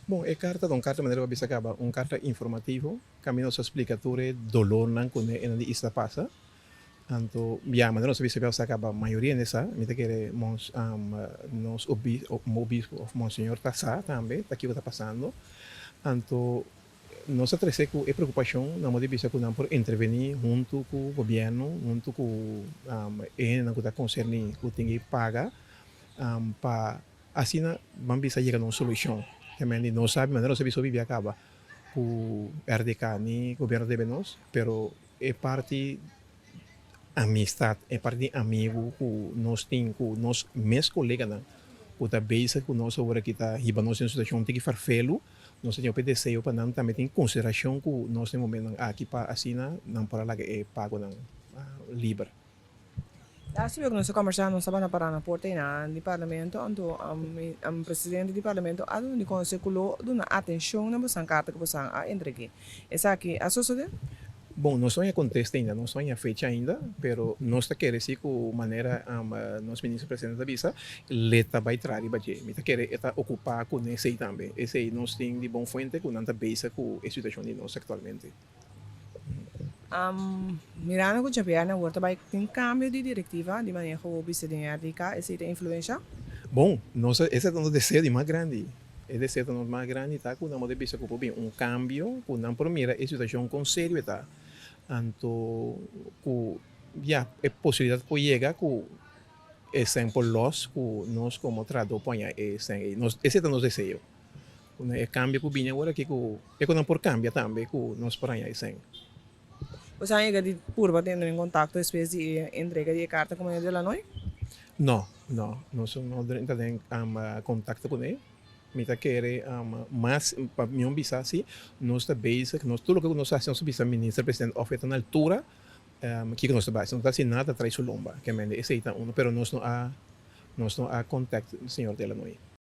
Bon, e karta ta un karta manera bo a bisa kaba, un karta informativo, kaminda nos a splika tur e dolornan ku e nan di isla pasa. Anto, ya, manera nos a bisa bia kaba, mayoria hende sa, mi ta kere mons, nos obispo òf monseñor ta sa tambe ta kiko ta pasando. Anto, nos a trese ku e preokupashon nan bo di bisa ku nan por intervení huntu ku gobièrnu, huntu ku e hendenan ku ta konserní ku tin ke paga pa asina ban bisa yega na un solushon. Kemende nos sabi manera nos a bisa hopi bia kaba ku RDK ni gobièrnu debe nos, pero e parti amistad, e parti di amigu ku nos tin ku nos mes koleganan ku ta bezig ku nos awor aki ta hiba nos den un situashon tiki farfelu, nos ta tin hopi deseo pa nan tambe tin konsiderashon ku nos den momentonan aki pa asina nan por a laga e pagonan liber. Laatste week nos a combersa, nos tabata para na porta einan di Parlamento, anto presidente di Parlamento a duna di conoce cu lo duna atencion na bosan carta cu bosan a entregue. Esaki a sosode? Bon, nos no haña contesta ainda, nos no haña fecha ainda, pero nos ta kere si cu manera nos minister presidente ta bisa, le ta bay traha riba dje. Mi ta kere e ta ocupa cu esey tambe. Esey nos tin di bon fuente cu nan ta bezig cu e situacion di nos actualmente. Mirando cu djabièrnè awor ta bay tin cambio di directiva di maneho bisa den RDK, esey ta influencia? Bon, nos a, esey ta nos deseo di mas grandi. E deseo ta nos mas grandi ta cu nan bo ta bisa cu por bin un cambio, cu nan por mira e situacion con serio e ta. Anto cu ya, e posibilidad por yega cu e sèn por los cu nos como trahador por haña e sèn ey. Nos, esey ta nos deseo. Ku e kambio ku bini awor aki ku e ku nan por kambia tambe ku nos por haña e sèn. Bo sa yega di purba tene den kontakto despues di e entrega di e karta ku meneer Delanoy? No, no. Nos no drenta den kontakto kuné. Mi ta kere mas pa mi un bisa si nos ta bezig, nos tur loke ku nos hasi nos ta bisa minister presidente òf e ta na altura kiko nos ta bai. Si nos ta hasi nada ta trae su lomba. Kemende esei ta uno pero nos no a nos no a kontakt señor Delanoy.